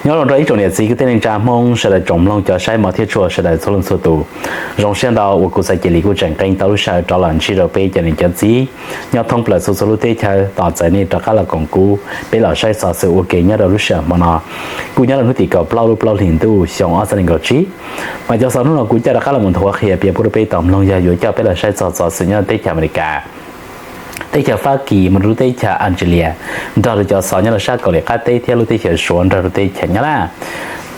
Nyob zoo rau ib tsoom niam txiv kwv tij neej tsa Hmoob sawv daws, tsoom mloog cov saib mov thiab tshua sawv daws txhua leej txhua tus. Zoo siab ntau uas kuv Xaiv Cia Lis kuj tseem qee tau lub sij hawm rov los ntsib rau peb cov niam cov txiv nyob thoob plaws txhua txhua lub teb chaws tos txais nej rov qab los koom kuv peb los saib xov xwm ua ke nyob rau lub sij hawm hmo no. Kuj nyob rau hnub tim kaum plaub lub plaub hlis ntuj xyoo ob txhiab nees nkaum tsib. Mas cov xov hnub no kuv coj rov qab los mus nthuav qhia piav pub rau peb tau mloog yog yuav coj peb los saib txog xov xwm nyob rau teb chaws Amelikas, teb chaws Fab Kis, mus rau lub teb chaws Australia, nrog rau cov xov nyob rau sab Kaus Lim qab teb thiab lub teb chaws Suav nrog rau teb chaws Nyab Laj.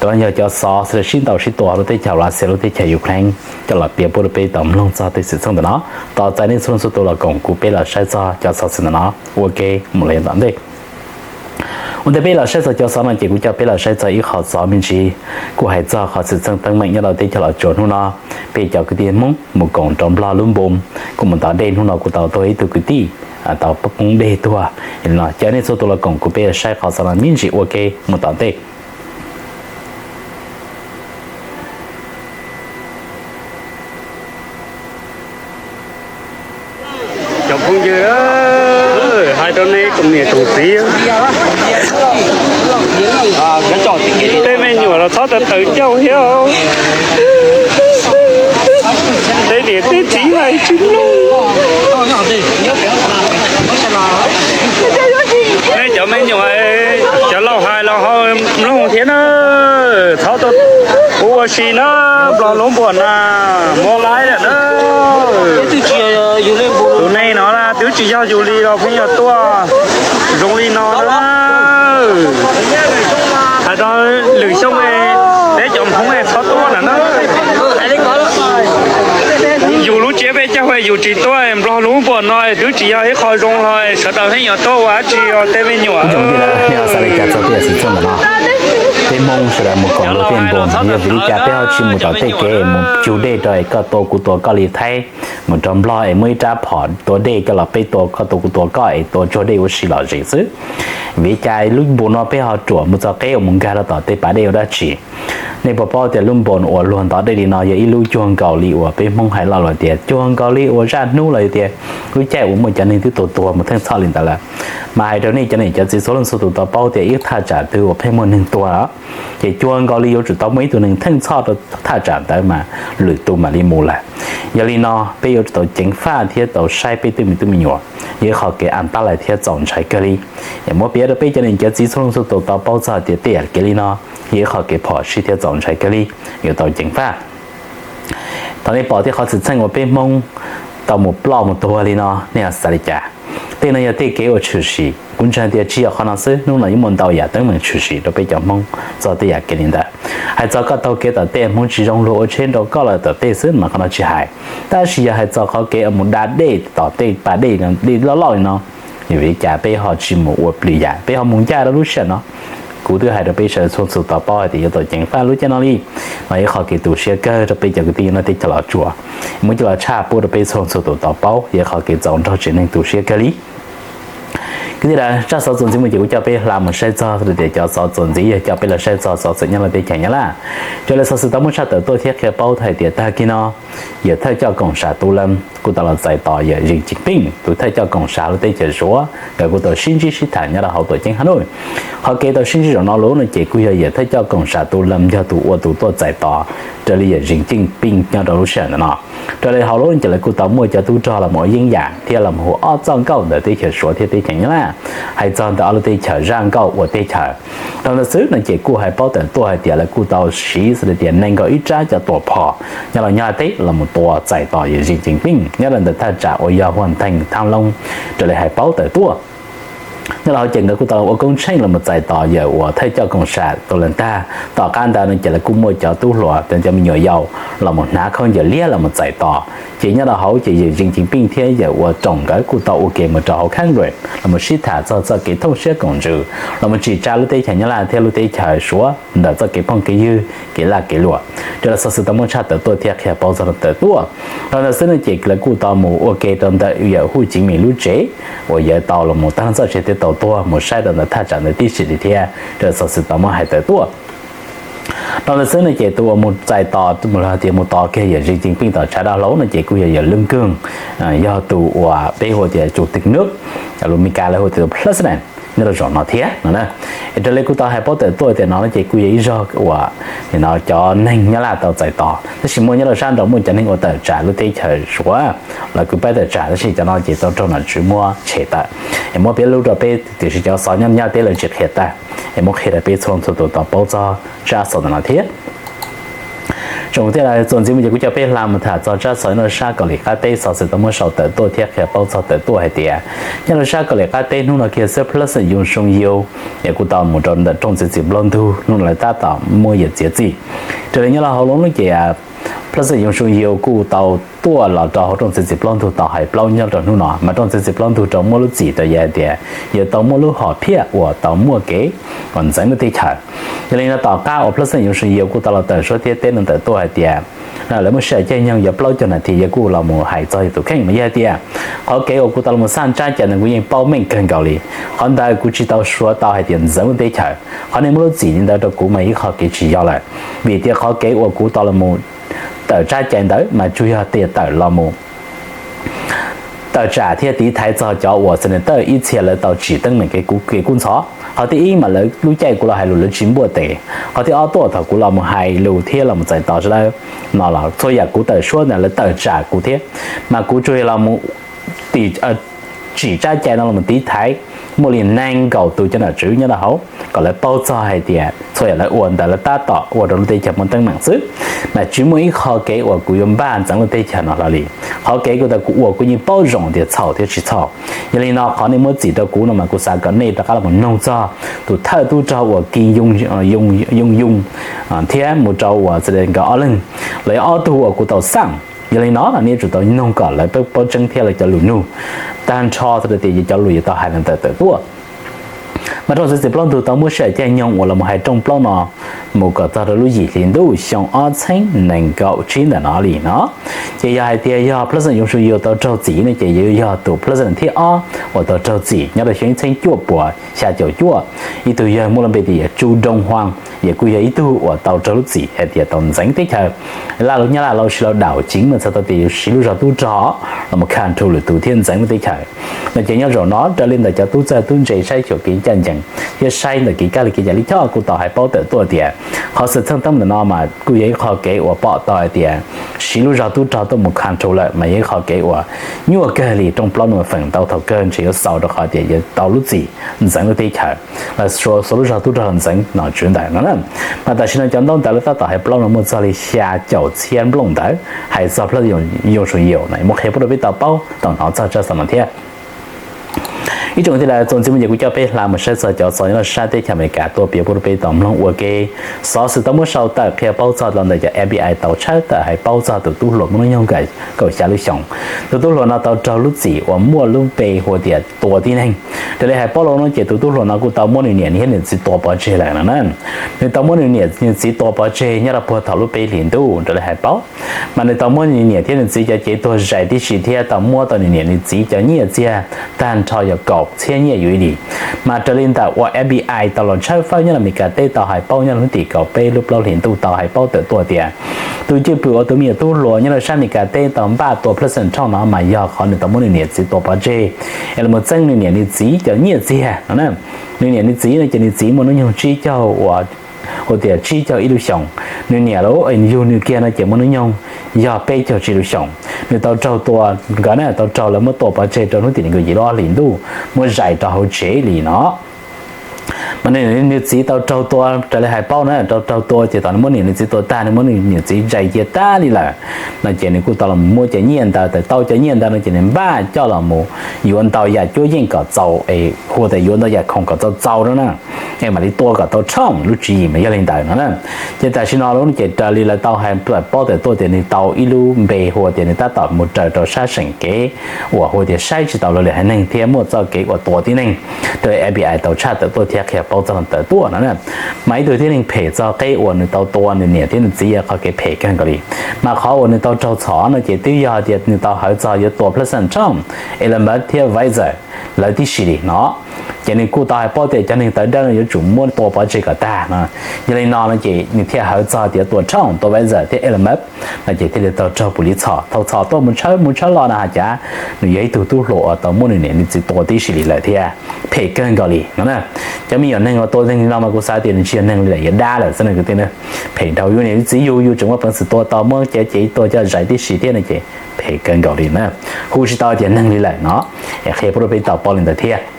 Tam no yog cov xov xwm sib ntaus sib tua hauv lub teb chaws Russia, lub teb chaws Ukraine coj los piav pub rau peb tau mloog txog tej xwm txheej ntawm no. Tos txais nej txhua leej txhua tus los koom kuv peb los saib txog cov xov xwm ntawm no ua ke mus li tom ntej. Ua ntej peb los saib txog cov xov no ces kuv coj peb los saib txog ib qho xov me ntsis, kuj hais txog qhov xwm txheej teeb meem nyob rau teb chaws Los Tsuas hnub no. Peb cov kwv tij Hmoob mus koom rau Nplog lub npoo, kuj mus tom dej hnub no kuj tau tuag ib tug kwv tij, tau poob dej tuag. Coj nej txhua tus los koom kuv peb saib qhov xov no me ntsis ua ke mus tom ntej. Cov phooj ywg, hais rau nej tsoom niam tsoom txiv, tej me nyuam los txhob tawv tawv cauj thiab. Tej niam tej txiv hais tsis mloog. Nej cov me nyuam, cov laus hais los ho mloog thiab na. Txhob ua si na, Nplog lub npuas na, muab laib lawm na. Tus neeg no twb tsis yog yus li los pheej yuav tuaj zoo li no na. Hais rau lwm xyoo peb cov Hmoob txhob tuaj na. Yus lub tsiab peb caug yus tsis tuaj, Nplog lub npuas no twb tsis yog ib qho zoo los sawv daws pheej yuav tuaj ua dab tsi os tej me nyuam. Xav li cas txog tej yam xwm txheej ntawm no? Peb Hmoob sawv daws mus koom luag tej npoo, yog vim li cas peb ho tsis mus tom tej kev mus cug dej rau es koj tua kuv tua koj li Thaib, mus rau Nplog es muaj ib rab phom tua dej coj los peb tua koj tua kuv tua koj es tua tsuag dej ua si lom zem xwb. Vim li cas lub npoo no peb ho ruam mus txog qeb uas mus nkag rau tom tej pas dej ua dab tsi? Nej puas paub tias lub npoo uas luag ntov dej li no yog ib lub cuag nkaus li uas peb Hmoob hais lo lus tias cuag nkaus li uas zaj hnub los yog tias lub caij uas muaj cov neeg twb tuag tuag mus theej txhoj li ntawd lawm. Mas hais rau nej cov niam cov txiv txhua leej txhua tus tau paub tias ib thaj tsam twg uas pheej muaj neeg tuag, ces cuag nkaus li yuav tsum tau muaj ib tug neeg theej txhoj rau thaj tsam ntawd mas lwm tus mam li mus lawm. Yog li no peb yuav tsum tau ceev faj thiab tau saib peb tej me tub me nyuam, yog ib qho kev an tab lais thiab txaus ntshai kawg li. Yog muab piav rau peb cov niam cov txiv txhua leej txhua tus tau paub txog tias tej yam kev li no yog ib qho kev phom sij thiab txaus ntshai kawg li, yuav tau ceev faj. Thaum nej pom tej qhov xwm txheej uas peb Hmoob tau mus ploj mus tuag li no, nej xav li cas? Tej no yog tej kev uas tshwm sim, kuv ntseeg tias tsis yog qhov no xwb, hnub no yeej muaj ntau yam teeb meem tshwm sim rau peb cov Hmoob txog tej yam kev li ntawd. Hais txog koj taug kev tom tej Hmoob tsis zoo luag ua tsheb nrau koj los tom tej xwb mas qhov no tsis hais, tab sis yog hais txog qhov kev mus da dej tom tej pas dej, dej loj loj li no, vim li cas peb ho tsis mus ua plis yam, peb ho mus ncaj rau lub sij hawm no? Kuv twb hais rau peb sawv daws txhua txhua tus tau paub hais tias yuav tau ceev faj lub caij no li. No yog ib qho kev tu siab kawg rau peb cov kwv tij nyob teb chaws Los Tsuas, muab coj los tshaj pub rau peb txhua txhua tus tau paub, yog ib qho kev txaus nrog tsev neeg tu siab kawg li. Kwv tij, tsab xov txuas ntxiv mus ces kuv coj peb hla mus saib txog tias cov xov txuas ntxiv yog coj peb los saib txog xov xwm nyob rau teb chaws Nyab Laj. Raws li xov xwm tau muab tshaj tawm tuaj thiab qhia paub hais tias tag kis no yawm thawj coj koom sam tus lees kuj tau los txais tos yawm Zeej Cees Peej tus thawj coj koom sam lub teb chaws Suav, nkawd kuj tau sib ntsib sib tham nyob rau hauv tuam ceeb Hav Nuj. Qhov kev tau sib ntsib zaum no lub no ces kuj yog yawm thawj coj koom sam tus lees yog tus ua tus tuaj txais tos raws li yawm Zeej Cees Peej nyob rau lub sij hawm ntawm no. Raws li hauv lub no ces lawv kuj tau muaj cov tub rog los mus ua yeeb yam thiab los mus hu ob txoj nkauj ntawm teb chaws Suav thiab teb chaws Nyab Laj, hais txog ntawm ob lub teb chaws zaj nkauj ua teb chaws. Dhau ntawd xwb no ces kuj hais paub tawm tuaj hais tias lawv kuj tau siv xws li tias nees nkaum ib rab cov tuam phom nyob los nyob teb los mus tua txais tos yawm Zeej Cees Peej nyob rau ntawm thaj tsam uas yog Huam Theej Thaab Loob, raws li hais paub tawm tuaj. Nyob rau hauv ces nkawd kuj tau ua koob tsheej los mus txais tos yawm uas thawj coj koom sam tus lees tag. Tom qab ntawd no ces lawv kuj muaj cov tub hluas, cov me nyuam yaus los mus hnav khaub ncaws liab los mus txais tos. Ces nyob rau hauv ces yawm Zeej Cees Peej thiab yawm uas room nkawd kuj tau ua ke mus rau hauv Congress los mus sib tham txog txoj kev thooj siab koom ntsws los mus tsim tsa lub teb chaws Nyab Laj thiab lub teb chaws Suav ntawm txoj kev phooj kev ywg, kev laj kev luam. Raws li xov xwm tau muab tshaj tawm tuaj thiab qhia paub txog tawm tuaj. Dhau ntawd xwb no ces lawv kuj tau mus ua ke rau ntawm yawm Hu Civ Mis lub tsev uas yawg tau los mus tag txoj sia thiab tau tuag mus saib rau ntawm thaj tsam ntawd tib si li thiab, raws li xov xwm tau muab hais tawm tuaj. Dhau ntawd xwb no ces tus uas mus txais tos, mus los tias mus tos kiag yawm Zeej Cees Peej tom tshav daj hlau no ces kuj yog yawm Lwm Kws, yog tus uas peb hu tias tus tim nub, lus Mes Kas lawv hu tias tus president. nyob rau zaum no thiab no. Es raws li kuv tau hais paub tawm tuaj tias no ces kuj yog ib zog uas cov neeg Nyab Laj tau txais tos, tab sis muaj nyob rau sab nraud muaj cov neeg uas tawm tsam lub teb chaws Suav, lawv kuj pab tawm tsam, tab sis cov no ces tau raug nom tswv muab tshem tawm. Es muab piav lub rau peb tiam sis cov xov nyob nyob teb lawv tsis qhia tag, es muab qhia rau peb txhua leej txhua tus tau paub txog tsab xov ntawm no thiab. Tsoom kwv tij, txuas ntxiv mus ces kuv coj peb hla mus tham txog tsab xov nyob rau sab Kaus Lim qab teb, xov xwm tau muab sau tawm tuaj thiab qhia paub txog tawm tuaj hais tias nyob rau sab Kaus Lim qab teb hnub no kiag xwb President Yoon Suk Yeol es kuj tau mus rau ntawm rooj txiav txim plaub ntug hnub no lawv tab tom muab yawg txiav txim. Raws li nyob rau hauv lub hnub ces President Yoon Suk Yeol kuj tau tuaj los rau hauv rooj txiav txim plaub ntug tau hais plaub nyob rau hnub no, mas rooj txiav txim plaub ntug rau muab lub txim rau yawg hais tias yawg tau muaj lub hom phiaj uas tau muaj kev uas ntxeev lub teb chaws. Yog li no tom qab uas President Yoon Suk Yeol kuj tau los tawm suab thiab teb no tawm tuaj hais tias lawv muaj sij hawm caij nyoog yuav plaub caug nas this yawg kuj los mus hais txog yawg tus kheej mas yog hais tias qhov kev uas kuv tau los mus xaj tsab cai ntawd kuv yeej paub meej kawg nkaus li. Qhov ntawd kuv tsis tau suav tau hais tias ntxeev lub teb chaws. Qhov nej muab lub txim li ntawd rau kuv mas ib qho kev tsis yog lawm, vim tias qhov kev uas kuv tau los mus tawm tsab cai ntawd mas tsuas yog tias tawm los mus tawm tsam thiab tiv thaiv txog cov uas senator ib txhia lawv tau tsim teeb meem kev kub ntxhov. Qhov thib ib mas lawv lub caij kuv los hais lus lawv tsis npuaj tes. Qhov thib ob tuaj thaum kuv los mus hais lus thiab los mus txais tos sawv daws no los txhua yam kuv tawm suab ntawd lawv tawm tsam kuv thiab, mas kuv tsuas yog los mus tsim tsab cai no los tiv thaiv muaj li nees nkaum tus cov nom tswv nyob rau hauv kom lawv paub txog hais tias txhua yam lawv ua ntawd lawv tab tom ua rau lub teb chaws muaj teeb meem xwb, mas tsis muaj ib qho kev uas kuv yuav npaj ntxeev lub teb chaws no hlo li. Qhov kev kuv tau kuv ua kuv yeej paub zoo tias txhaum thiab tsis txhaum. Yog li no qhov nej muab txim rau kuv no mas kuv xav kom nej rov qab los mus noog txog tus thawj tub rog uas Kim Young Young thiab mus rau uas Selen nkawd ob leeg, lawv yog ob tug uas kuv tau xaj. Yog li no nej yuav tsum tau noog kom lawv paub tseeb thiab lawv cov lus nug tag nrho txog tias yog cov lus yuav tau hais ntawm tawm tuaj. Mas rooj txiav txim plaub ntug tau muab sij hawm caij nyoog uas los mus hais rooj plaub no mus kom txog rau lub yim hli ntuj xyoo ob txheeb nees nkaum tsib ntawm no li no. Ces yog hais tias yog President Yoon Suk Yeol tau raug txim no ces yuav yog tus President thib ob uas tau raug txim nyob rau xyoo ib txheeb cuaj puas xya caum cuaj. Ib tug yawg muaj lub npe tias yawg Tsu Dong Hwang, yawg kuj yog ib tug uas tau raug lub txim hais tias tau ntxeev teb chaws. Laj lub nyab laj laus sis laus daum ceev mas txhais tau tias yus siv lub zog tub rog los mus control lwm tus thiab ntxeev lub teb chaws. No ces nyob zaum no raws li ntawm cov tub txawj tub ntse saib xyuas kev ncaj ncees thiab saib ntawm kev kaj li kev cai li choj kuj tau hais paub tawm tuaj tias qhov xwm txheej teeb meem ntawm no mas kuj yog ib qho kev uas pom tau hais tias siv lub zog tub rog tuaj mus control lawm mas yog ib qho kev uas nyuaj kawg li, rooj plaub no feem ntau thaum kawg ntshe yuav xaus rau qhov tias yuav tau lub txim ntxeev lub teb chaws, los xuas lub zog tub rog los ntxeev nom tswv ntawd no. Mas tam sim no cov ntaub ntawv lawv tab tom hais plaub no muaj txog li xya caum txhiab nplooj ntawv hais txog President Yoon Suk Yeol no, muab qhia pub rau peb tau paub tau hnov txog tsab xov no thiab. Ib tsoom kwv tij, txuas ntxiv mus ces kuv coj peb hla mus saib txog cov xov nyob rau sab teb chaws Amelikas tuaj piav pub rau peb tau mloog ua ke. Xov xwm tau muab sau tawm qhia paub txog los ntawm cov F B I tau tshawb tawm hais paub txog tus tub hluas muaj hnub nyoog kaum xya lub xyoos. Tus tub hluas no tau raug lub txim uas muaj lub npe hu tias tua tib neeg. Raws li hais paub los no ces tus tub hluas no kuj tau muab nws niam thiab nws txiv tua pov tseg lawm no na. Nws tau muab nws niam nws txiv tua pov tseg nyob rau puag thaum lub peb hlis ntuj raws li hais paub. Mas nws tau muab nws niam thiab nws txiv cov cev tuag zais tib si thiab tau muab tau nws niam nws txiv cov nyiaj txiag tag nrho yog kaum txhiab nyiaj U S D. Mas raws li ntawm uas F B I tau los tshawb fawb nyob rau Amelikas teb tau hais paub nyob rau hnub tim kaum peb lub plaub hlis ntuj tau hais paub tawm tuaj tias tus cwj pwm uas tus me nyuam tub hluas nyob rau sab Amelikas teb tau npaj tua President Trump no mas yog qhov nws tau muab nws niam txiv tua pov tseg es los txeeb nws niam nws txiv cov nyiaj txiag no na. Nws niam nws txiv no ces nws txiv muaj hnub nyoog tsib caug uas hu tias tsib caug ib lub xyoos. Nws niam los yug nws kiag no ces muaj hnub nyoog yog peb caug tsib lub xyoos. Nws tau raug tua, nkawd na tau raug lawv muab tua pov tseg rau hnub tim nees nkaum yim lub ob hlis ntuj, muab zais rau hauv tsev li no. Mas nws niam nws txiv tau raug tua raws li hais paub na, tau raug tua ces thaum nws muab niam nws txiv tua tag nws muab nws niam txiv zais cia tag li lawm no ces nws kuj tau los muab cov nyiaj ntawd, tau tau cov nyiaj ntawd no ces nws npaj coj los mus yuav ntau yam cuab yeej kom txaus es hu tias yuav ntau yam khoom kom txaus txaus no na, es mam li tua kom tau Trump, lub tswv yim mas yog li ntawd no na. Ces tam sim no lub no ces raws li lawv tau hais paub tawm tuaj tias nws tau ib lub npe hu tias nws tab tom mus raws rau sab seem kev uas hu tias saib tsis taus luag lwm haiv neeg thiab muaj txoj kev uas tua tib neeg, raws li F B I tau tshaj tawm tuaj thiab qhia paub txog tawm tuaj no na. Mas ib tug tib neeg phem txog qeb uas nws tau tua nws niam thiab nws txiv yog qhov kev phem kawg nkaus li. Mas qhov uas nws tau raug txhom no ces twb yog tias nws tau hawv txog yuav tua President Trump, Elon Musk thiab Pfizer lawv tib si li no. ces nws kuj tau hais paub tias cov neeg tawv dawb no yuav tsum muab tua pov tseg kom tag no. Yog li no no ces nws thiaj hawv txog tias tua Trump, tua Biden thiab Elon Musk no ces thiaj li tau raug pum li txhom, thaum txhom tuaj mus tshawb mus tshawb los no has cav nws yog ib tug tub hluas uas tau muab nws niam nws txiv tua tib si li lawm thiab phem kawg nkaus li no. Cov me nyuam neeg uas tua neeg li no mas kuv xav tias nws tsis yog neeg li lawm, yog dab lawm xwb no kwv tij. Phem dhau yus niam yus txiv yus, yus tseem muaj peev xwm tua tau, muab cov cev tuag coj zais tib si thiab no ces phem kawg nkaus li na. Hu tsis tau tias neeg li lawm no. Es qhia pub rau peb tau paub li ntawd thiab.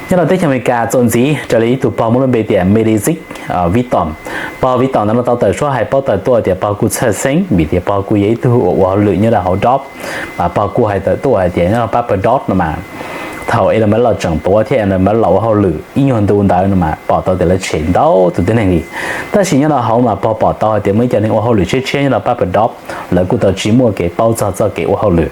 Nyob rau teb chaws Amelikas txuas ntxiv raws li ib tug pog muaj lub npe tias Medzik Vitom. Pog Vitom ntawd no tau tawm suab hais paub tawm tuaj tias pog kuj txhawj xeeb vim tias pog kuj yog ib tug uas ua hauj lwm nyob rau hauv Dob, mas pog kuj hais tawm tuaj hais tias nyob rau Papa Dob no mas thaum Elon Musk los tseem tuav thiab Elon Musk los ua hauj lwm ib nyuag ntu ntawd no mas pom tau tias lawv tshem ntau tus tib neeg li. Tab sis nyob rau hauv mas pog pom tau hais tias muaj ib co neeg ua hauj lwm tshiab tshiab nyob rau Papa Dob, lawv kuj tau tsis muaj kev paub txog txoj kev ua hauj lwm.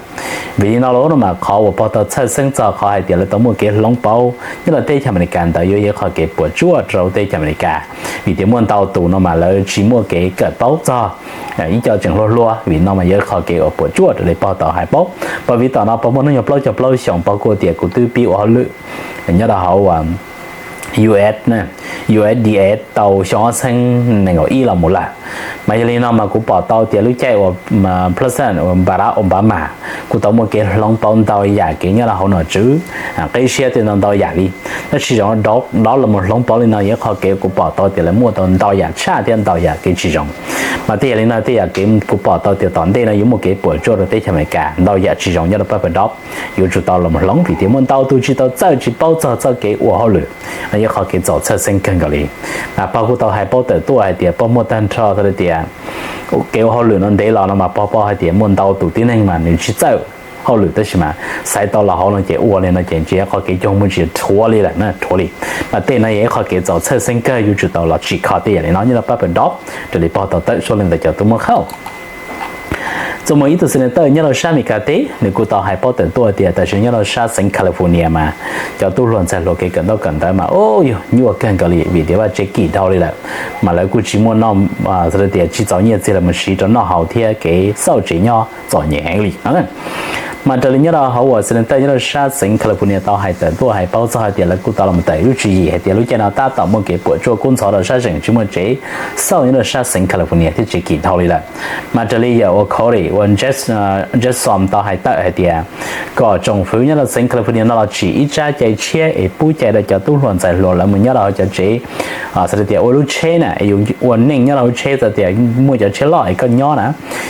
Vim li no los no mas qhov uas pog tau txhawj xeeb txog qhov hais tias lawv tau muaj kev hloov pauv nyob rau teb chaws Amelikas ntawd yuav yog ib qhov kev puas tsuaj rau teb chaws Amelikas, vim tias muaj ntau tus no mas lawv tsis muaj kev kawm paub txog ib co tseem hluas hluas, vim no mas yog ib qhov kev uas puas tsuaj raws li pog tau hais paub. Pog Vitom no pog muaj hnub nyoog plaub caug plaub xyoos, pog kuj tias kuv twb pib ua hauj lwm nyob rau hauv US, USDA tau xyoo ob txhiab nees nkaum ib los mus lawm. Mas yog li no mas kuv pom tau tias lub caij uas President uas Barack Obama kuj tau muaj kev hloov pauv ntau yam kev nyob rau hauv nom tswv, qib siab tej ntau ntau yam li. Tab sis zoo Dob los mus hloov pauv li no yog ib qhov kev kuv pom tau tias lawv muaj tau ntau yam tshaj thiab ntau yam kev tsis zoo. Mas tej yam li no tej yam kev kuv pom tau tias tom ntej no yuav muaj kev puas tsuaj rau teb chaws Amelikas, ntau yam tsis zoo nyob rau Papa Dob yuav tsum tau los mus hloov vim tias muaj ntau tus tsis tau txawj tsis paub txog txoj kev ua hauj lwm. No yog qhov kev txaus txhawj xeeb kawg nkaus li. Mas pog kuj tau hais paub tawm tuaj hais tias pog muaj tag nrho tau tias kev ua hauj lwm no ntev los no mas pog paub hais tias muaj ntau tus tib neeg mas nws tsis txawj hauj lwm tab sis mas xaiv tau los hauv no ces ua li no ces tsis yog qhov kev cog muaj tsis rhuav li lawm na, rhuav li. Mas tej no yog ib qhov kev txaus txhawj xeeb kawg, yuav tsum tau los tsim kho tej yam li no nyob rau Papa Dob raws li pog tau tawm suab li ntawd cov tub muaj qhauj. Txuas mus ib tug senator nyob rau sab Amelikas teb nws kuj tau hais paub tawm tuaj tias tam sim nyob rau sab xeev California mas cov tub hluas ntxhais hluas kev kawm ntaub kawm ntawv mas ub yuav nyuaj kawg nkaus li vim tias vaj tse kim dhau li lawm. Mas lawv kuj tsis muaj noj, tias tsis txaus nyiaj txiag los mus siv rau noj haus thiab kev xauj tsev nyob txom nyem heev li. Mas raws li nyob rau hauv uas senator nyob rau sab xeev California tau hais tawm tuaj hais paub txog hais tias lawv kuj tau los tawm lub tswv yim hais tias lub caij no tab tom muaj kev puas tsuaj kub ntxhov rau sab zeem tsis muaj tsev xauj nyob rau sab xeev California thiab tsev kim dhau li lawm. Mas raws li yawg uas Cody uas Newsom tau hais tawm hais tias kom tsoom fwv nyob rau xeev California no los tsim ib tsab cai tshiab es pub cai rau cov tub hluas ntxhais hluas lawv mus nyob rau hauv cov tsev, xav tias ua lub tsheb na es yus ua neej nyob rau hauv tsheb, xav tias muaj cov tsheb loj es koj nyob na,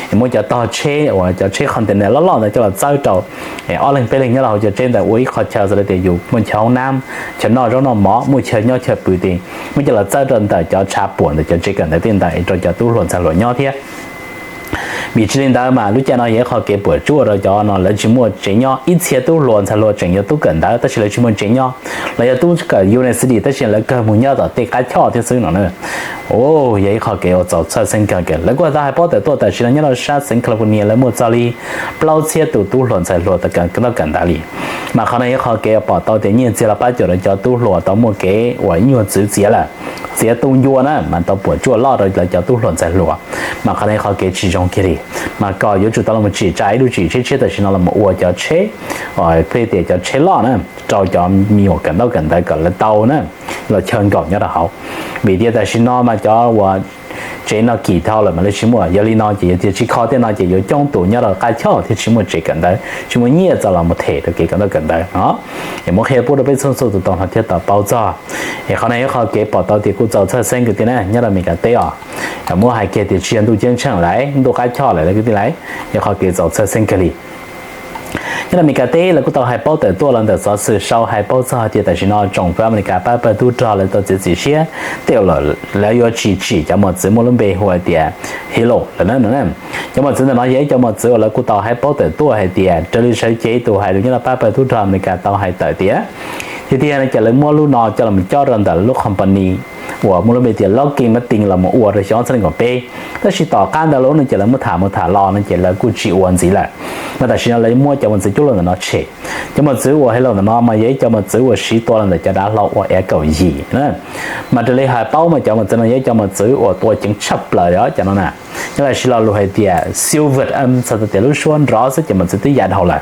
es muab cov tog tsheb uas cov tsheb container loj loj ntawd coj los txawb rau, es ob leeg peb leeg nyob rau hauv cov tsheb ntawd ua ib qho chaw, xav tias yus muaj chaw hoob nab, chaw noj zaub noj mov, muaj chaw nyob chaw pw ti, muab coj los txawb rau ntawm cov tshav puam ntawm cov tsev kawm ntawv tej ntawd es rau cov tub hluas ntxhais hluas nyob thiab. Vim tsis li ntawd mas lub caij no yog ib qho kev puas tsuaj rau cov no lawv tsis muaj tsev nyob. Ib txhia tub hluas ntxhais hluas tseem yog tub kawm ntawv tab sis lawv tsis muaj tsev nyob, los yog tub kawm university tab sis lawv kawg mus nyob tom tej qab choj thiab xwb no na. Yog ib qho kev uas txaus txhawj xeeb kawg. Lawv kuj tau hais paub tawm tuaj tam sim no nyob rau sab xeev California lawv muaj txog li plaub txhiab tus tub hluas ntxhais hluas tau kawm ntaub kawm ntawv li. Mas qhov no yog ib qho kev uas pom tau tias nyiaj txiag los pab cuam rau cov tub hluas tau muaj kev uas ib nyuag txwv txiav lawm, txiav tu ncua na mas tau puas tsuaj loj rau lawv cov tub hluas ntxhais hluas. Mas qhov no yog qhov kev tsis zoo kiag li. Mas kom yuav tsum tau los mus tsim tsa ib lub tswv yim tshiab tshiab tam sim no los mus ua cov tsheb, peb tias cov tsheb loj na, rau cov me nyuam kawm ntaub kawm ntawv kom lawv tau na los chaw nkaum nyob rau hauv. Vim tias tam sim no mas cov uas tsev no kim dhau lawm mas lawv tsis muaj, yog li no ces yog tias tsis kho tej no ces yuav coob tus nyob rau qab choj thiab tsis muaj tsev kawm ntawv, tsis muaj nyiaj txaus los mus them rau kev kawm ntaub kawm ntawv no. Es muab qhia pub rau peb txhua txhua tus tau hnov thiab tau paub txog. Es qhov no yog qhov kev pom tau tias kuj txaus txhawj xeeb kwv tij na nyob rau Amelikas teb os. Muab hais kiag tias tsis yog ntuj ceeb tsheej lawm, ntuj qab choj lawm kwv tij lauj, yog qhov kev txaus txhawj xeeb kawg li. Nyob rau Amelikas teb lawv kuj tau hais paub tawm tuaj los ntawm xov xwm sau hais paub txog tias tam sim no tsoom fwv Amelikas pab pawg tub rog lawv tau txiav txim siab tej lawm, lawv yuav tsis tsim cov mos txwv muaj lub npe hu hais tias Hilo lawm na. Cov mos txwv ntawm no yog ib cov mos txwv uas lawv kuj tau hais paub tawm tuaj hais tias raws li sawv cev tus hais lus nyob rau pab pawg tub rog Amelikas tau hais tawm tias, tiag tiag no ces lawv muab lub no coj los cob rau ntawm lub company uas muaj lub npe tias Lockheed Martin los mus ua rau xyoo ob txhiab nees nkaum peb. Tab sis tom qab ntawd lub no ces lawv muab tham mus tham los no ces lawv kuj tsis ua ntxiv lawm. Mas tam sim no lawv muab cov mos txwv cuaj luaj ntawm no tshem. Cov mos txwv uas Halo ntawm no mas yog ib cov mos txwv uas siv tua los ntawm cov dav hlau uas F kaum yim na. Mas raws li hais paub mas cov mos txwv no yog ib cov mos txwv uas tua ceev tshaj plaws li os cov no na. Nyob Lau Sis lo lus hais tias silver arm, txhais tau tias lub suab nrov xwb ces mos txwv twb ya dhau lawm.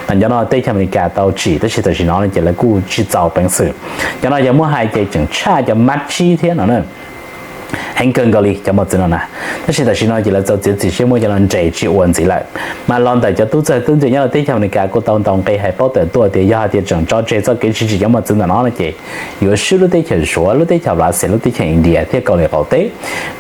Mas cov no teb chaws Amelikas tau tsim tab sis tam sim no ces lawv kuj tsis txaus peev xwm. Cov no yog muab hais ces tseem tshaj cov Mach tsib thiab no na. Heev kawg nkaus li cov mos txwv no na. Tab sis tam sim no ces lawv txaus txiav txim siab muab cov no nres tsis ua ntxiv lawm. Mas los ntawm cov tub txawj tub ntse nyob rau teb chaws Amelikas kuj tau ntaus nqi hais paub tawm tuaj tias yog hais tias tseem tso tseg txoj kev tsis tsim cov mos txwv ntawm no no ces yuav swb lub teb chaws Suav, lub teb chaws Lav Xias, lub teb chaws India thiab Kaus Lim qaum teb.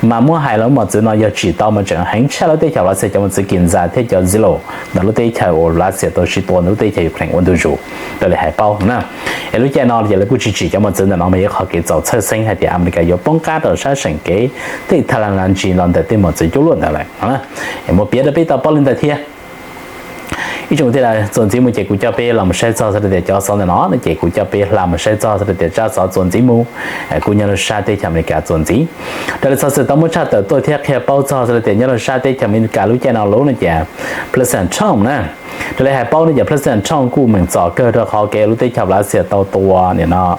Mas muab hais los mos txwv no yog tsim tau mas tseem heev tshaj lub teb chaws Lav Xias cov mos txwv Kinzhal thiab cov Zillow ntawm lub teb chaws uas Lav Xias tau siv tua ntawm lub teb chaws Ukraine ua ntu zus raws li hais paub na. Es lub caij no ces lawv kuj tsis tsim cov mos txwv ntawm no mas yog qhov kev txaus txhawj xeeb hais tias Amelikas yuav poob qab rau sab seem kev tej thaj laj ntsis los ntawm tej mos txwv cuaj luaj ntawd lawm. Es muab piav rau peb tau paub li ntawd thiab. Ib tsoom tiaj txuas ntxiv mus ces kuv coj peb los mus saib txog xws li tias cov xov ntawm no no ces kuv coj peb hla mus saib txog xws li tias tsab xov txuas ntxiv mus kuj nyob rau sab teb chaws Amelikas txuas ntxiv. Raws li xov xwm tau muab tshaj tawm tuaj thiab qhia paub txog xws li tias nyob rau sab teb chaws Amelikas lub caij no lub no ces President Trump na, raws li hais paub no ces President Trump kuj meem txom kawg rau qhov kev lub teb chaws Lav Xias tau tua nim no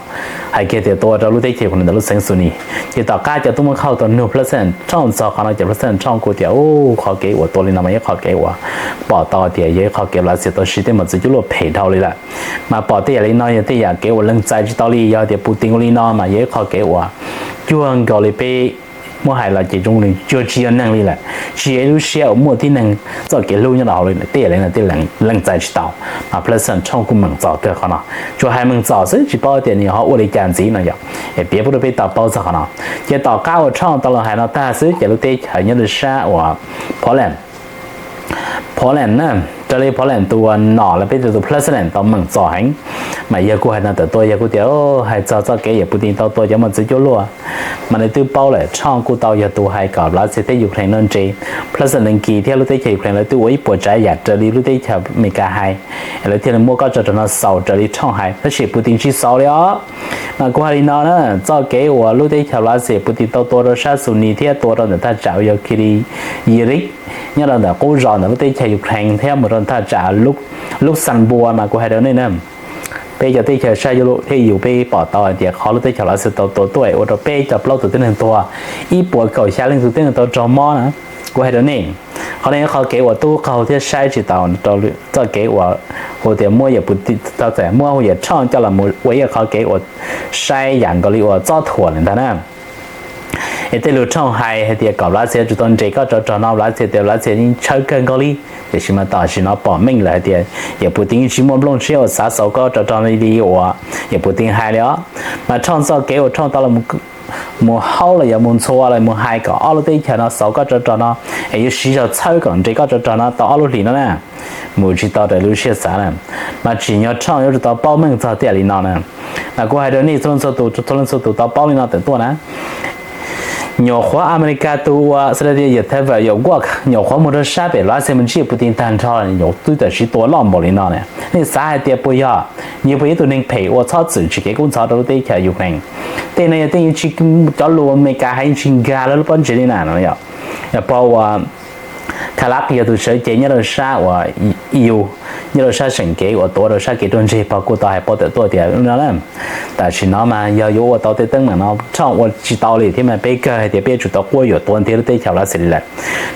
hais kiag tias tua rau lub teb chaws Ukraine ntawm lub xeev Suwalny. Ces tom qab cov tub muab khauj tau nug President Trump txog qhov no ces President Trump kuj tias u qhov kev uas tua li no mas yog qhov kev uas pom tau tias yog ib qhov kev Lav Xias tau siv tej mos txwv cuaj luaj phem dhau li lawm. Mas pom tej yam li no yog tej yam kev uas lees txais tsis tau li, yog tias Putin ua li no mas yog ib qhov kev uas cuag nkaus li peb muab hais los ces zoo li cuag tsis yog neeg li lawm, tsis yog ib lub siab uas muaj tib neeg txoj kev hlub nyob rau hauv li. Tej yam li no tej lees txais tsis tau. Mas President Trump kuj meem txom kawg qhov no, tsuas hais meem txom xwb tsis paub tias nws ho ua li cas ntxiv no yog. Es piav pub rau peb tau paub txog qhov no. Ces tom qab uas Trump tau los hais no tag xwb ces lub teb chaws nyob rau sab uas Poland Poland na, raws li Poland tus uas nom los peb tias tus President tau meem txom heev. Mas yawg kuj hais no tawm tuaj, yawg kuj tias hais txog txoj kev yawm Putin tau tua cov mos txwv cuaj luaj mas nws twb paub lawm. Trump kuj tau yog tus hais kom Lav Xias thiab Ukraine no nres. President Zelensky thiab lub teb chaws Ukraine lawv twb ua ib puas tsav yam raws li lub teb chaws Amelikas hais, lawv thiaj li muab kob tsov rog no xaus raws li Trump hais, tab sis Putin tsis xaus li os. Mas kuv hais li no na, txoj kev uas lub teb chaws Lav Xias Putin tau tua rau sab Suwalny thiab tua rau ntawm thaj tsam uas yog Kryvyi Rih nyob rau ntawm qub zos ntawm lub teb chaws Ukraine thiab mus rau thaj tsam Luxembourg mas kuv hais rau nej na, peb cov teb chaws sab Europe thiab E U peb pom tau hais tias qhov lub teb chaws Lav Xias tau tua tuaj ua rau peb caug plaub tus tib neeg tuag, ib puas kaum xya leej tus tib neeg tau raug mob na. Kuv hais rau nej, qhov no yog qhov kev uas tub qaug thiab saib tsis taus rau txoj kev uas hu tias muab yawm Putin, muab hu yawm Trump coj los ua ib qhov kev uas saib yam nkaus li uas txob thuam lawm ntag na. Es tej lus Trump hais hais tias kom Lav Xias tsum tau nres kob tsov rog no, Lav Xias tias Lav Xias yeej tshawb kawg nkaus li. Tiam sis mas tam sim no pom meej lawm hais tias yawm Putin yeej tsis muaj nplooj siab uas xav xaus kob tsov rog li uas yawm Putin hais li os. Mas Trump txoj kev uas Trump tau los mus haub los yog mus ntxhua los mus hais kom ob lub teb chaws no xaus kob tsov rog no es yuav siv zog txhawb kom nres kob tsov rog no tau ob lub hlis no na, mus tsis tau raws lub siab xav na. Mas tsim nyog Trump yuav tsum tau paub meej txog tej yam li no na. Mas kuv hais rau nej txhua leej txhua tus, txhua leej txhua tus tau paub li no tawm tuaj na. Nyuam qhuav Amelikas tus uas xav tias yawm Thaibam yawm Guam nyuam qhuav mus rau sab pem Lav Xias mus ntsib Putin tag nrho, nyuam twb tam sim tua loj npaum li no na. Nej xav hais tias puas yog, nws puas yog ib tug neeg phem uas txhob txwm tsis kev kub ntxhov rau lub teb chaws Ukraine? Tej no yog tej yeej tsis, cov lus Amelikas hais yeej tsis nkag lawv lub pob ntseg li na no yog. Yog pog uas Khalak yog tus sawv cev nyob rau sab uas E U, nyob rau sab seem kev uas tuav rau sab kev ruaj ntseg, pog kuj tau hais paub tawm tuaj tias no na, tam sim no mas yog yuav ua tau tej teeb meem no Trump ua tsis tau li thiab mas peb kawg hais tias peb yuav tsum tau quab yuam tuav ntiag lub teb chaws Lav Xias li lawm.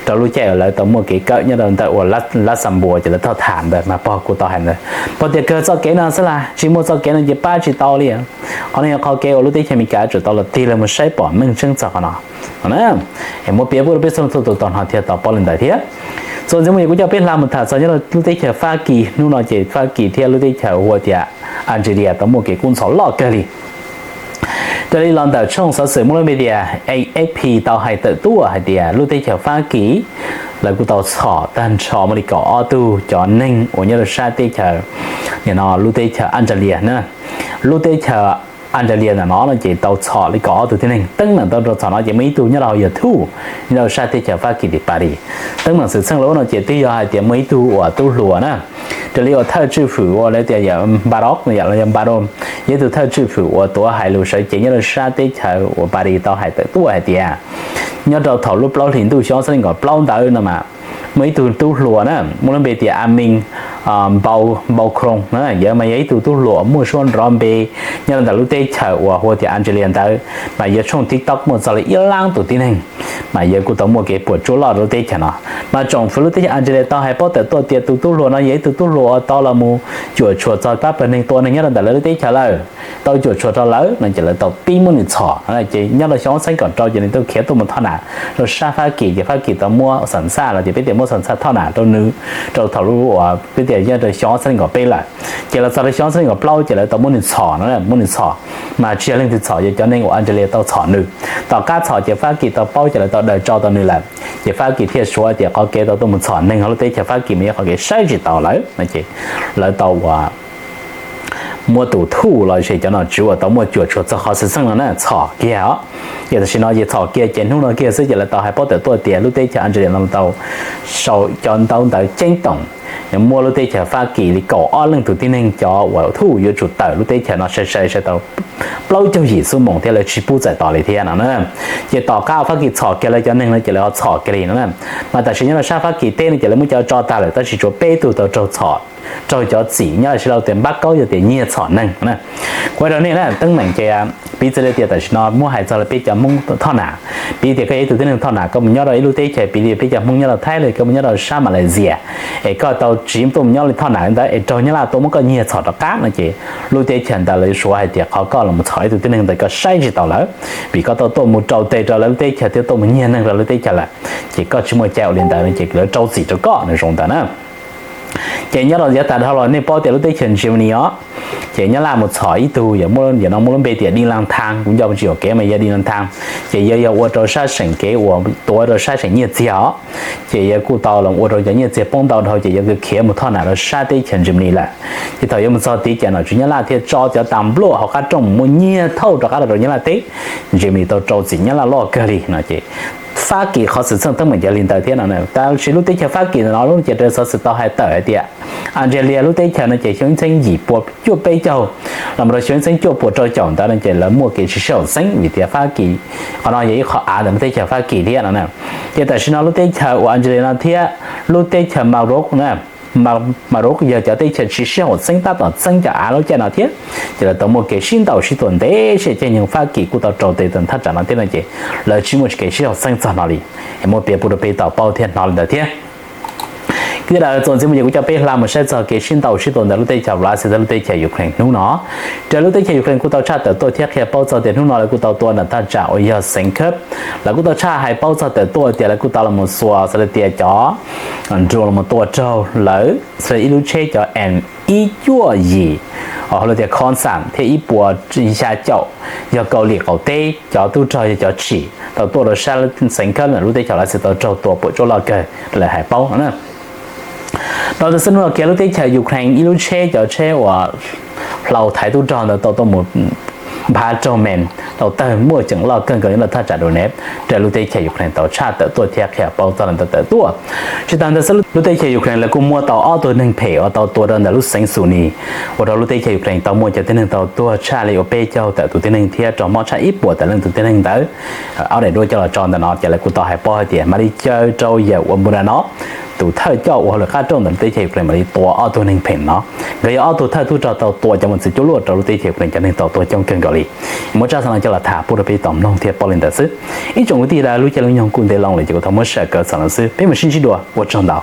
Rau lub caij uas lawv tau muaj kev kawm nyob rau ntawm uas Luxembourg ces lawv tau tham ntawd mas pog kuj tau hais ntawd, pog tias kawg txoj kev no xwb las, tsis muaj txoj kev no ces pab tsis tau li. Qhov no yog qhov kev uas lub teb chaws Amelikas tsum tau los tig los mus saib pom meej tseeb txog qhov no. Es muab piav pub rau peb txhua leej txhua tus tau hnov thiab tau paub li ntawd thiab. Txuas ntxiv mus ces kuv coj peb hla mus tham txog nyob rau lub teb chaws Fab Kis. Hnub no ces Fab Kis thiab lub teb chaws hu tias Algeria tau muaj kev kub ntxhov loj kawg li. Raws li los ntawm tshooj xov xwm muaj lub npe tias A F P tau hais tawm tuaj hais tias lub teb chaws Fab Kis lawv kuj tau txhom tag nrho muaj li kaum ob tug cov neeg uas nyob rau sab teb chaws, nim no lub teb chaws Algeria na, lub teb chaws Andalia ntawm no no ces tau txhom li kaum ob tug tib neeg. Teeb meem tau rau txhom no ces muaj ib tug nyob rau hauv YouTube, nyob rau sab teb chaws Fab Kis tim Paris. Teeb meem xwm txheej los no ces twb yog hais tias muaj ib tug uas tub hluas na, raws li uas thawj tswj hwm uas lawv tias yog Nparo, yog Nparo, yog ib tug thawj tswj hwm uas tuav hais lus sawv cev nyob rau sab teb chaws uas Paris tau hais tawm tuaj hais tias nyob rau thaum lub plaub hlis ntuj xyoo ob txhiab nees nkaum plaub ntawd no mas muaj ib tug tub hluas na muaj lub npe tias Amin Npau Npau Khroos na, yog mas yog ib tug tub hluas muaj suab nrov npe nyob rau ntawm lub teb chaws uas hu tias Andalia ntawd, mas yog tshooj TikTok muaj txog li ib lab tus tib neeg, mas yog kuj tau muaj kev puas tsuaj loj rau lub teb chaws no. Mas tsoom fwv lub teb chaws Andalia tau hais paub tawm tuaj tias tus tub hluas no yog ib tug tub hluas uas tau los mus cuam tshuam txog pab pawg neeg tua neeg nyob rau ntawm lawv lub teb chaws lawm, tau cuam tshuam rau lawv no ces lawv tau pib muab nws txhom. Ces nyob rau xyoo ob txhiab nees nkaum rau ces nws tau khiav tuaj mus thoj nam rau sab Fab Kis, ces Fab Kis tau muab xam xaj los ces peb tias muab xam xaj thoj nam rau nws rau thaum lub uas peb tias nyob rau xyoo ob txhiab nees nkaum peb lawm. Ces los txog rau xyoo ob txhiab nees nkaum plaub ces lawv tau muab nws txhom no, muab nws txhom, mas tsis yog leej twg txhom, yog cov neeg uas Andalia tau txhom nws. Tom qab txhom ces Fab Kis tau paub ces lawv tau daws tso tau nws lawm. Ces Fab Kis thiaj suav tias qhov kev tau tuaj mus txhom neeg hauv lub teb chaws Fab Kis mas yog qhov kev saib tsis taus lawm no ces lawv tau uas muab tus thuj los sis cov nom tswv uas tau muaj cuam tshuam txog qhov xwm txheej no na txhom kiag os. Ces tam sim no ces txhom kiag ces hnub no kiag xwb ces lawv tau hais paub tawm tuaj tias lub teb chaws Andalia no tau sau cov ntaub ntawv ceeb toom, muab lub teb chaws Fab Kis li kaum ob leej tus tib neeg cov uas thuj yuav tsum tawm lub teb chaws no sai sai sai tau plaub caug yim xuab moos thiab lawv tsis pub txais tos li thiab no na. Ces tom qab Fab Kis txhom kiag lawv cov neeg no ces lawv ho txhom kiag li no na. Mas tam sim nyob rau sab Fab Kis teb no ces lawv muab cov tso tag lawm tab sis tsuas peb tug tau raug txhom, raug cov txim nyob Los Sis Laus tias npab kaub yog tias nyiag txhom neeg na. Kuv hais rau nej na, teeb meem ces piv txwv li tias tam sim no muab hais txog lawv peb cov Hmoob thoj nam, piv tias koj yog ib tug tib neeg thoj nam koj mus nyob rau ib lub teb chaws, piv li peb cov Hmoob nyob rau Thaib los koj mus nyob rau sab Malaysia, es koj tau tsiv tuaj mus nyob li thoj nam li ntawd es raug Nyab Laj tuaj muab koj nyiag txhom rov qab no ces lub teb chaws ntawd lawv yuav suav hais tias qhov koj los mus txhom ib tug tib neeg ntawd koj saib tsis taus lawm, vim koj tau tuaj mus rau tes rau lawv lub teb chaws thiab tuaj mus nyiag neeg rau lub teb chaws lawm, ces koj tsis muaj cai ua li ntawd no ces lawv rau txim rau koj no zoo ntawd na. Ces nyob rau yav tas dhau los nej paub tias lub teb chaws Germany os, ces Nyab Laj mus txhom ib tug, yog no muaj lub npe tias Đinh Lan Thang, kuv nco tsis yog kev mas yog Đinh Lan Thang, ces yog yog ua rau sab seem kev uas tuav rau sab seem nyiaj txiag os, ces yog kuj tau los ua rau cov nyiaj txiag poob ntau dhau ces yog khiav mus thoj nam rau sab teb chaws Germany lawm. Ces thaum yuav mus txog tid ces nom tswv Nyab Laj thiaj tso cov tas npluaj hauv qab rooj muab nyiag thauj rov qab los rau Nyab Laj teb. Germany tau rau txim Nyab Laj loj kawg li no ces Fab Kis qhov xwm txheej teeb meem yog li ntawd thiab no. Tab sis lub teb chaws Fab Kis no lub ces raws xov xwm tau hais tawm hais tias Andalia lub teb chaws no ces xyoo ib txhiab yim pua cuaj peb caug los mus rau xyoo ib txhiab cuaj pua rau caum ntawd no ces lawv muaj kev tsis sib haum xeeb vim tias Fab Kis, qhov no yog ib qho av ntawm lub teb chaws Fab Kis thiab no. Ces tam sim no lub teb chaws uas Andalia no thiab lub teb chaws Maroc na, Maroc yog cov teb chaws tsis sib haum xeeb tab tom txeeb cov av lub caij no thiab, ces lawv tau muaj kev sib ntaus sib tua ntev sij hawm caij nyoog Fab Kis kuj tau rau tes tawm thaj tsam no thiab no ces lawv tsis muaj kev sib haum xeeb txog no li. Es muab piav pub rau peb tau paub thiab hnov li ntawd thiab. Kwv tij sawv daws, txuas ntxiv mus ces kuv coj peb hla mus saib txog kev sib ntaus sib tua ntawm lub teb chaws Russia thiab lub teb chaws Ukraine hnub no. Raws lub teb chaws Ukraine kuj tau tshaj tawm tuaj thiab qhia paub txog tias hnub no lawv kuj tau tua ntawm thaj tsam uas yog xeev Kursk. Lawv kuj tau tshaj hais paub txog tawm tuaj tias lawv kuj tau los xuas xws li tias cov drone los tua raug lawv xws li ib lub tsheb cov M ib cuaj yim, hauv lawv tias Khamsan thiab ib puas xya caum yog Kauslim qaum teb cov tub rog yog cov tshim tau tuaj rau sab xeev Kursk ntawm lub teb chaws Russia tau raug tua puas tsuaj loj kawg raws li hais paub no. Dhau ntawd xwb hnub no kiag lub teb chaws Ukraine ib lub tsheb cov tsheb uas hlau thaiv tub rog ntawd tau tuaj mus nphav raug mes tau tawg muaj ceem loj kawg nkaus nyob rau thaj tsam Donetsk raws lub teb chaws Ukraine tau tshaj tawm tuaj thiab qhia paub txog li ntawd tawm tuaj. Tsis tas ntawd xwb lub teb chaws Ukraine lawv kuj muab tau ob tug neeg phem uas tau tua rau ntawm lub xeev Sumy, ua rau lub teb chaws Ukraine tau muaj cov tib neeg tau tuag tshaj li uas peb caug tawm tus tib neeg thiab raug mob tshaj ib puas tawm leej tus tib neeg ntawd. Ob daim duab coj los tso ntawm no ces lawv kuj tau hais paub hais tias mam li caw rau yawm uas Budanov, tus thawj coj ua hauj lwm qab rooj ntawm lub teb chaws Ukraine mam li tua ob tug neeg phem no. Nkawd yog ob tug thawj tub rog tau tua cov mus txwv cuaj luaj rau lub teb chaws Ukraine cov neeg tau tuag coob kawg nkaus li. Muab tsab xov no coj los tham pub rau peb tau mloog thiab paub li ntawd xwb. Ib tsoom kwv tij sawv daws, lub caij lub nyoog kuj ntev loo lawm ces kuv thov muab sij hawm kawg xaus no xwb, peb mam sib ntsib dua, ua tsaug ntau.